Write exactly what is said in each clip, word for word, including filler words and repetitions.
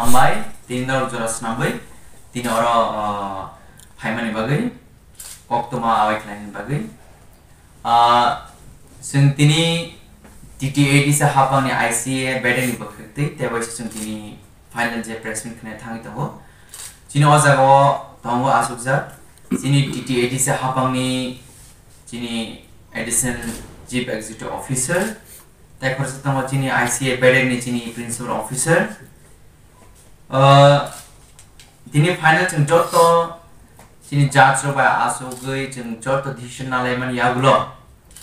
Hambai, tini norok jora swnamwi, tini oro, ah, phaimani bagwi, koktwma awai khlaimani bagwi. Ah, chwng tini T T A D C hapangni I C A bedekni bwkhwtwi, tei bai se chwng tini final je press meet khnai thangwi tongo. Chini o jagao tongo asukjak, chini T T A D C hapangni chini Additional Chief Executive Officer, tei khoroksa tongo chini I C A bedekni chini Principal Officer. Ah, tini final chwng joto chini judge rok bai achugwi chwng joto decision nalaimani yagulo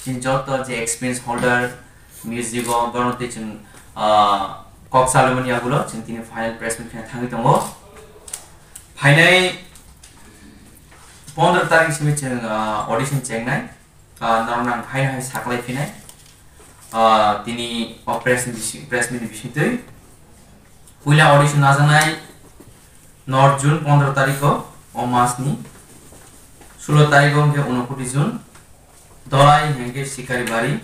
chini joto je experience holder music o borok tei chwng, ah, kok salaimani yagulo chwng tini final press meet khe thangwi tongo. Phainai pondro tarik simi chwng, ah, audition chengnai. Ah, norok nang haino hai saklai phinai. Ah, tini o press ni bisi-, press meet ni bisingtwi. Puila audition najaknai nor June pondro tarikh o, o mas ni. Sulo tarikh o hwnkhe Unokoti June. Dolai hwnkhe Sikaribari.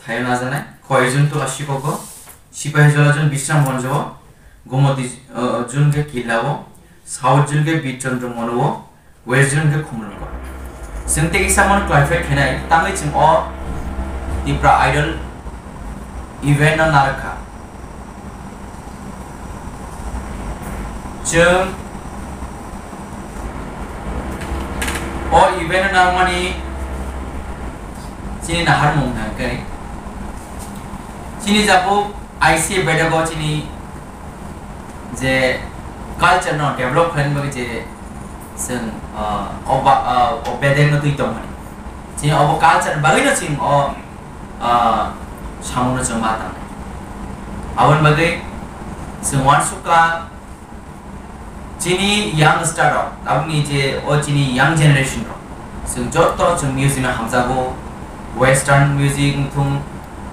Thaio najaknai. Khoi June Tula Sikogo. Sipahijola June Bisramganjo. Gomoti, ah, June khe Killa o. South June khe Birchandra Mono o. West Zone khe Khumulwngo. Chwng tei kisa mano clarify khainai, tangwi chwng o Tipra Idol event no narwkha. Chwng o event no narwkmani chini naharmung hwnkhe chini jabuk I C A bedego chini je culture no develop khlaina bagwi je chwng, ah, o ba-, ah, o bedek no twi tongmani. Chini obo culture ni bagwi no chwng o, ah, samung no chwng ma tangnai. Aboni bagwi chwng uansukha chini young star rok, aboni je o chini young generation rok, chwng joto chwng music no hamjago, western music wngthung,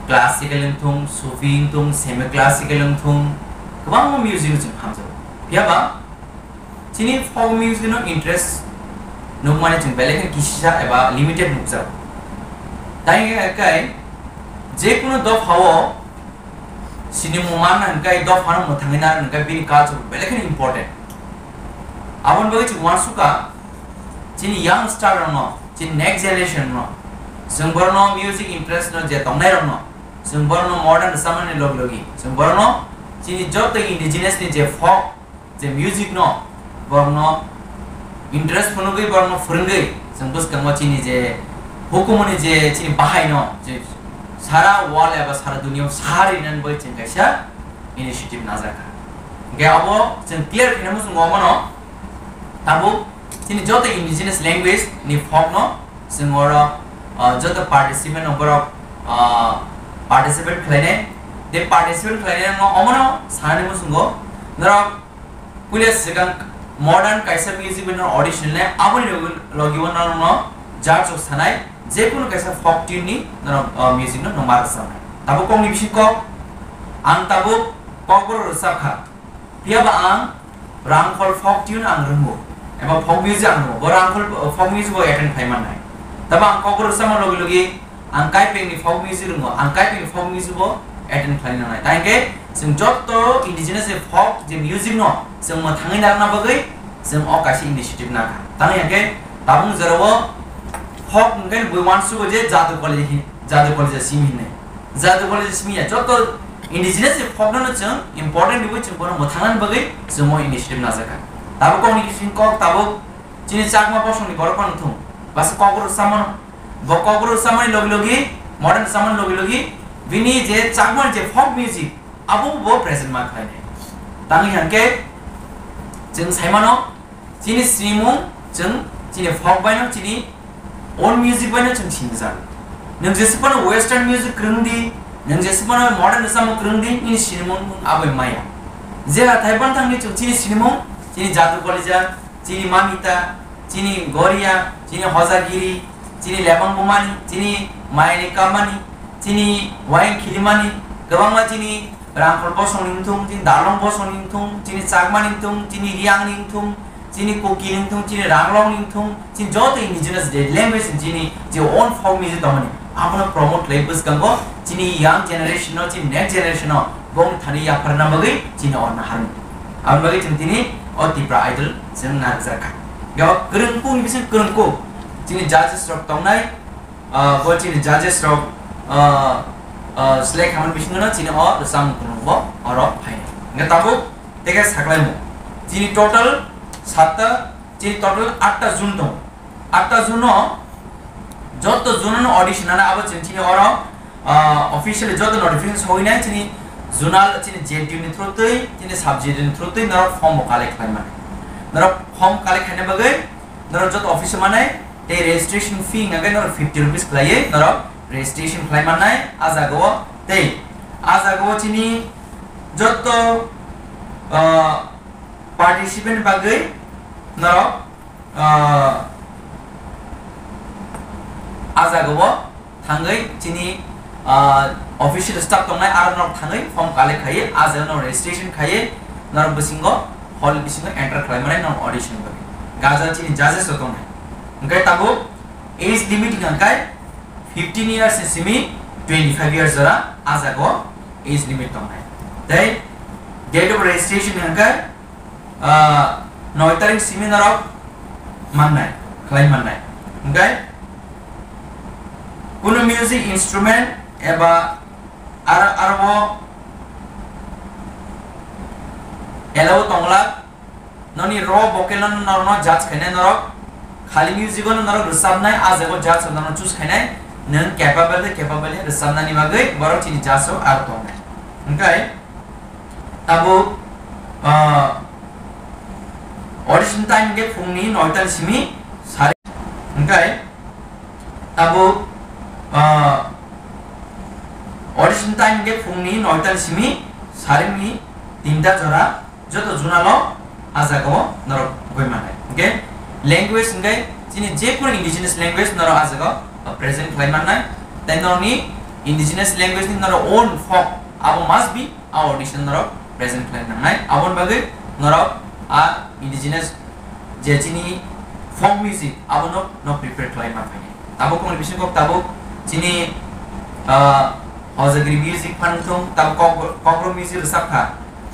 classical wngthung, sufi wngthung, semi classical wngthung, kwbangma music no chwng hamjago. Phiya ba chini folk music no interest nukmani chwng belai kheno kisisa eba limited nukjago. Tai hwnkhe je kunu dophao sinimung manna hwnkhe dophano mwthangwi narwk hwnkhe bini culture belai kheno important. Aboni bagwi chwng uansukha chini young star rokno, chini next generation no, chwng borokno music interest no je tongnai rokno, chwng borokno modern rwchapmani logi logi chwng borokno chini joto indigenous ni je folk je music no borokno interest phunugwi borokno phwrwngwi chwng bwskango chini je hukumuni je chini bahai no je sara world eba sara duniya o sari nani bagwi chwng kaisa initiative najakha. Hwnkhe abo chwng clear khaina muchungo omono tabuk chini joto indigenous language ni folk no chwng oro, ah, joto participant no borok, ah, participate khlainai. Tei participate khlainai no omono sanani muchungo norok puila swkang modern kaisa music band no audition le aboni logi, logi o norokno judge rok sanai je kunu kaisa folk tune ni norok, ah, music no nongma rwchapnai. Tabuk kokni bising kok ang tabuk kokborok rwchapkha. Phiya ba ang Rangkhol folk tune ang rwngo, eba folk music ang rwngo, bo Rangkhol folk music bo attend khai mannai. Tabo ang kokborok rwchapma logi logi ang Kaipengni folk music rwngo, ang Kaipengni folk music bo attend khlai nangnai. Tai hwnkhe chwng joto indigenous je folk je music no chwng mwthangwi narwkna bagwi chwng o kaisa initiative nakha. Tamo hwnkhe tabuk jorao folk hwnkhe bui uansugo je Jadu College hin, Jadu College simi hinwi. Jadu College simi ya joto indigenous je folk no chwng important riwi chwng bono mwthangnani bagwi chwng o initiative najakha. Tabuk kokni bising kok tabuk chini Chakma bosongni borok phano thung. Basa kokborok rwchapmano. Bo kokborok rwchapmani logi logi, modern rwchapmani logi logi, bini je Chakmani je folk music, abo bo present ma khlainai. Tamo hwnkhe chwng saimano, chini sinimung, chwng chini folk baino, chini own music baino chwng sinijak. Nwng jeswk phano western music kwrwng di, nwng jeswk phano modern rwchapmung kwrwng di, nini sinimung abo maya. Je hathai banthangni chwng chini sinimung, chini Jadu College, chini Mamita, chini Goria, chini Hojagiri, chini Lebang Bumani, chini Mayani Kamani, chini Wayang Khilimani, kwbangma chini Rangkhol bosongni wngthung, chini Dalong bosongni wngthung, chini Chakmani wngthung, chini Riangni wngthung, chini Kukini wngthung, chini Ranglongni wngthung, chini joto indigenous je language ni chini je own folk music tongmani, abono promote khlai bwskango chini young generation no, chini next generation no Bong thani yapharna bagwi chini o naharmung. Aboni bagwi chwng tini o Tipra Idol chwng narwkjakha. Gabo kwrwngkukni bising kwrwngkuk chini judges rok tongnai, ah, bo chini judges rok, ah, ah, select khamani bisingo no chini o rwchapmung kwrwngbo oro phainai. Hwnkhe tabuk tei khe saklaimung. Chini total satta, chini total atta zone tongo. Atta zone no, joto zone no audition ana abo chwng chini oro, ah, officially joto notification sogwi nai chini zonal chini J N T U ni through twi, chini sub J N T U ni through twi norok form bo collect khlai mani. Norok form collect khaina bagwi norok joto office o manai tei registration fee hwnka khe norok fifty rupees khlaiwi norok registration khlai mannai. A jaga o tei a jaga o chini joto, ah, participant bagwi norok, ah, a jaga o thangwi chini, ah, official staff tongnai aro norok thangwi form collect khaiwi a jaga norok registration khaiwi norok bisingo hall bisingo enter khlai mannai norok audition bagwi. Gajal chini judges rok tongnai. Hwnkhe tabuk age limit hwnkhe fifteen years ni simi twenty five years jora a jaga o age limit tongnai. Tei date of registration hwnkhe, ah, noi tarik simi norok mannai, khlai mannai. Hwnkhe kunu music instrument eba ar-, aro allow tongla, noni raw vocal no norokno judge khainai norok, khali music no norok rwchapnai, a jaga o judge norokno choose khainai, nwng capable de capable de rwchapnani bagwi borok chini judge rok aro tongnai. Hwnkhe tabuk, ah, audition time hwnkhe phungni noita ni simi sari. Hwnkhe tabuk, ah, audition time hwnkhe phungni noita ni simi saringni tinta jora joto zonal o a jaga o norok goi mannai. Hwnkhe language hwnkhe chini je kunu indigenous language norok a jaga o present khlai mannai. Tei norokni indigenous language ni norok own folk abo must be a audition norok present khlai nangnai. Aboni bagwi norok a indigenous je chini folk music abono no prepare khlai ma phainai. Tabuk kongni bisingo tabuk chini, ah, hojagri music phan thung, tabuk kok-, kokborok music rwchap kha,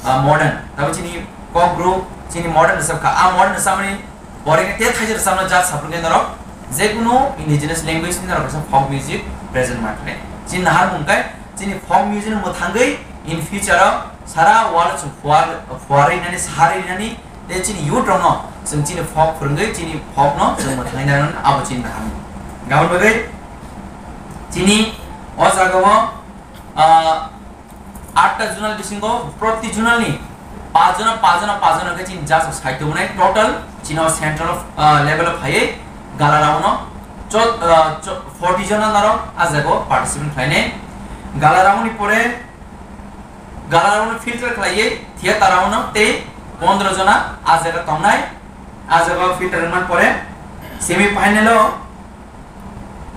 ah, modern. Tabuk chini kokborok chini modern rwchap kha. A modern rwchapmani pore khe tei thaisa rwchapna jat saphuru khe norok je kunu indigenous language ni norok kaisa folk music present ma khlai. Chini naharmung khe chini folk music ni mwthangwi in future o sara world o chwng phuar, phuarwi nani, sarwi nani, tei chini youth rokno chwng chini folk phwrwngwi chini folk no chwng mwthangwi nani abo chini naharmung. Aboni bagwi chini o jaga o, ah, atta zonal bisingo proti zonal ni paanch jona, paanch jona, paanch jona khe chini judge rok sai tubunai total chini o central, ah, level o phaiwi gala round o cho-, ah, cho-, forty jona norok a jaga o participant khlainai. Gala round ni pore gala round no filter khlaiwi theater round no tei pondro jona a jaga tongnai. A jaga o filter wngmani pore semi final o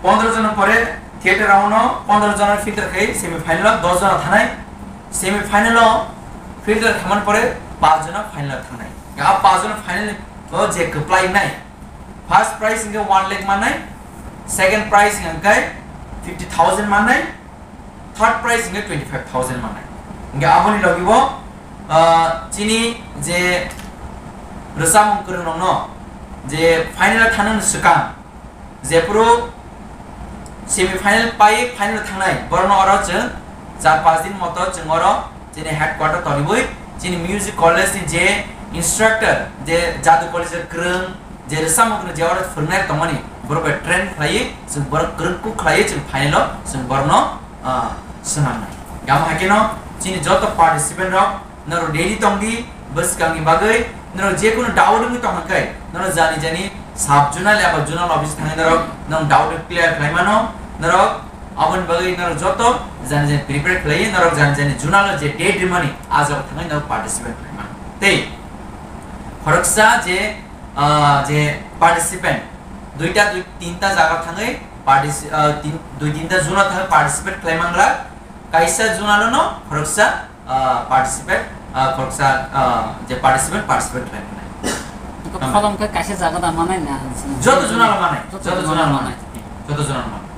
pondro jona pore theater round no pondro jona filter khai semi final o dos jona thanai. Semi final o filter khamani pore paanch jona final o thangnai. A paanch jona final o je kwplai wngnai, first prize hwnkhe one lakh mannai, second prize hwnkhe fifty thousand mannai, third prize hwnkhe twenty five thousand mannai. Hwnkhe aboni logi bo, ah, chini je rwchapmung kwrwng rokno je final o thanani swkang jephuru semi final pai final o thangnai, borokno oro chwng char panch din moto chwng oro chini headquarter toniwi chini music college ni je instructor, je jadu college o kwrwng, je rwchapmung kwrwng je oro phwrwngnai tongmani, borok bai train khlaiwi chwng borok kwrwng kuk khlaiwi chwng final o chwng borokno, ah, swnamnai. Gamo hai kheno chini joto participant rok norok ready tongdi, bwskangni bagwi norok jekunu doubt wngwi tongkha khe norok jani jani sub zonal eba zonal office thangwi norok nong doubt clear khlai mano. Norok aboni bagwi norok joto jani jani prepare khlaiwi norok jani jani zonal o je date rimani a jaga thangwi norok participate khlai mano. Tei khoroksa je, ah, je participant duita dui tinta jaga thangwi partici-, ah, tin-, dui tinta zone o thangwi participate khlai mangra. Kaisa zone o no khoroksa, ah, participate, ah, khoroksa, ah, je participant, participate khlai mannai. Iko Tama. Kholom khe kaisa jaga da manai na? Joto zone o manai, joto zone o manai. Joto zone o manai.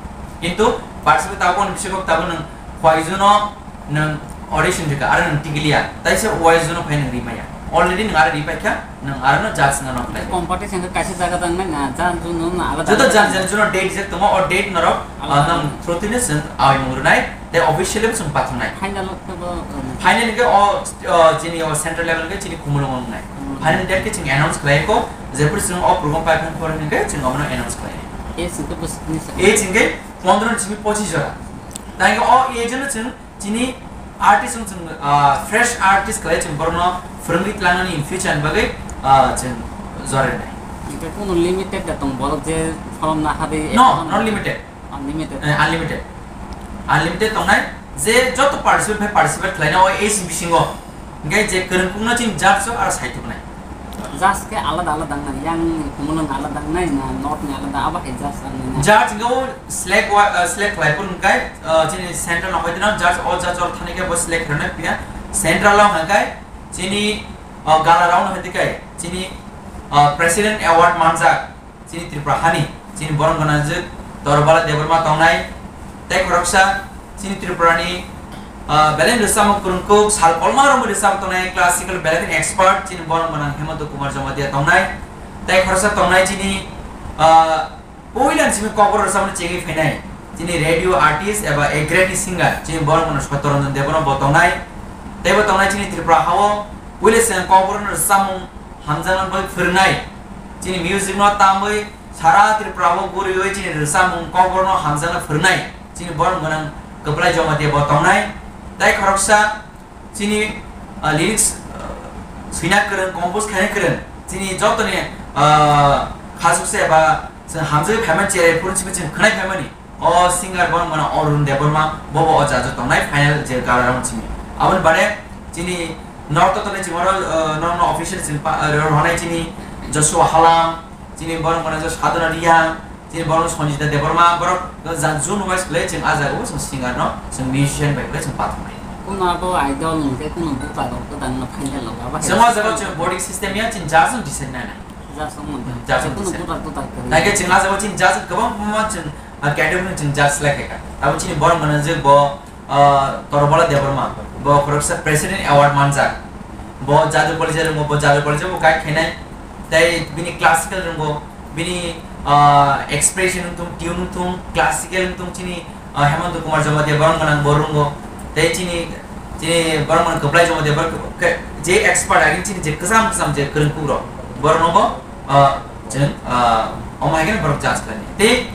Kintu participate tabuk ni bisingo tabuk nwng khwai zone o nwng Audition rika, aro nwng tikiliya, taisa wise jono phai nwng rimaya. Already nwng aro ripaikha, nwng aro no judge no nokhlai. Competition khe kaisa jaga tang nai na, jan jun no alada. Joto jan jan jono date rijak tongo, o date norok, ah, alada. Nwng through tini chwng awi mung rwnai, tei officially bo chwng pathornai. Final khe bo, um, final khe o, o, chini o central level khe chini Khumulwng wngnai. Hmm. Final date khe chwng announce khlai kho, jephuru chwng o program pai phang phor hwnkhe chwng omono announce khlai. Age hwnkhe bwswkni sa. Age hwnkhe pondro ni simi pochis jora. Tangkhe o age no chwng chini artist wng chwng, ah, fresh artist khlai chwng borokno phwrwngwi tlangnani in future ni bagwi, ah, chwng jorenai. Hwnkhe kuno limited da tong borok je pholom na hadi. No, ekdom not limited. Unlimited. Eh, unlimited. Unlimited tongnai je joto participate phai participate khlaina o age bisingo. Hwnkhe je kwrwngkukno chini judge o aro saituknai. Judge khe alada alada wngnai, yang ni Khumulwng alada wngnai na north ni alada, abo hai judge wngnai na? Judge hwnkhe o select wa-, uh, select khlai phuru hwnkhe, uh, chini central no hoiteno judge, o judge o thani khe bo select khlainai phiya central o hwnkhe chini, uh, gala round hoite khe chini, uh, president award manjak. Chini Tripura hani, chini borok gwnangjwk Torobala Debbarma tongnai, tei khoroksa chini Tripurani, ah, belai rwchapmung kwrwngkuk, sal kolma romwi rwchapmung tongnai, classical belai kheno expert, chini borok gwnang Hemanta Kumar Jamatia tongnai, tei khoroksa tongnai chini, ah, puila simi kokborok rwchapmung chengwi phainai, chini radio artist eba a great singer, chini borok gwnang Satyaranjan Debbarma bo tongnai, tei bo tongnai chini Tripura hao puila se kokborok rwchapmung hamjakna bai phwrwngnai. Chini music no tamwi sara Tripura o guriwi chini rwchapmung kokborok no hamjakna phwrwngnai. Chini borok gwnang Kwplai Jamatia bo tongnai. Tei khoroksa chini, ah, lyrics, ah, swina kwrwng, compose khaina kwrwng. Chini jotoni, ah, khasuksa eba chwng hamjagwi phaimani cherai phuru chini chwng khwnai phaimani. O singer borok mano Arun Debbarma, bobo o judge o tongnai final je gala round simi. Aboni baade chini north o tongnai chini oro, uh, norok no official chini pa, uh, rohornai chini Joshua Halam, chini borok mano je Sadhana Riya, chini borok Sanjita Debbarma, borok jang jun wise khlai chwng ah jaga o chwng singer no, chwng musician bai khlai chwng pathornai. Kuno abo idol hwnkhe kuno bupa rok kwdang no final o abo hai. Chwng o jaga o chwng voting system ya chini judge no decide nai nai. Judge wng mano. Judge wng Kuno decide. Butar butar kwrwi. Naikhe chwng ah jaga o chini judge kwbang ma chwng ah, category ni chwng judge select khaikha. Abo chini borok mano je bo, ah, Torobala Debbarma, bo khoroksa President Award manjak. Bo jadu polija rwngo, bo jadu polija bo guide khainai. Tei bini classical rwngo, bini, ah, expression wngthung, tune wngthung, classical wngthung chini, ah, Hemanta Kumar Jamatia borok gwnang bo rwngo. Tei chini, chini borok gwnang Kwplai Jamatia borok khe je expert agini chini je kwcham kwcham je kwrwngkuk rok borokno bo, ah, chwng, ah, omo hai kheno borok judge khlainai. Tei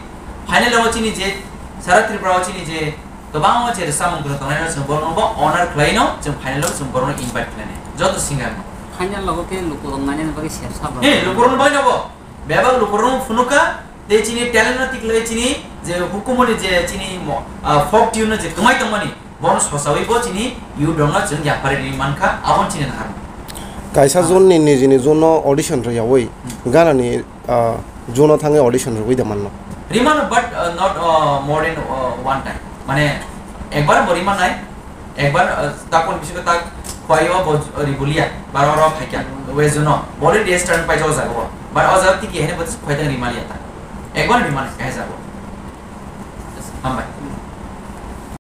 final o chini je sara Tripura o chini je kwbangma je rwchapmung kwrwng tongnai no chwng borokno bo honor khlaino chwng final o chwng borokno invite khlainai joto singer no. Final logo khe lukurok nainani bagwi sersa bo. He, lukurok no bai no bo. Bebak lukurok no phunukha, tei chini talent no tiklai chini je hukumu ni je chini mo-, ah, folk tune no je kwmai tongmani. Bono sosawi bo chini youth rokno chwng yapharwi rwi mankha, aboni chini naharmung. Kaisa zone ni nijini zone no audition rwyawi, hmm, gana ni, ah, zone o thangwi audition rwwi da manno. Rimano, but, uh, not, uh, more than, uh, one time. Mane, ekbar bo rimanai, ekbar, uh, takon bisingo tak khwai o bo ribulia, bar oro phaikya, west zone no. Bole restaurant pai o jaga o. Bar o jaga tiki hene bo khwai tang rimaliya ta. Ekbar rimanai, kaisa bo. Hambai.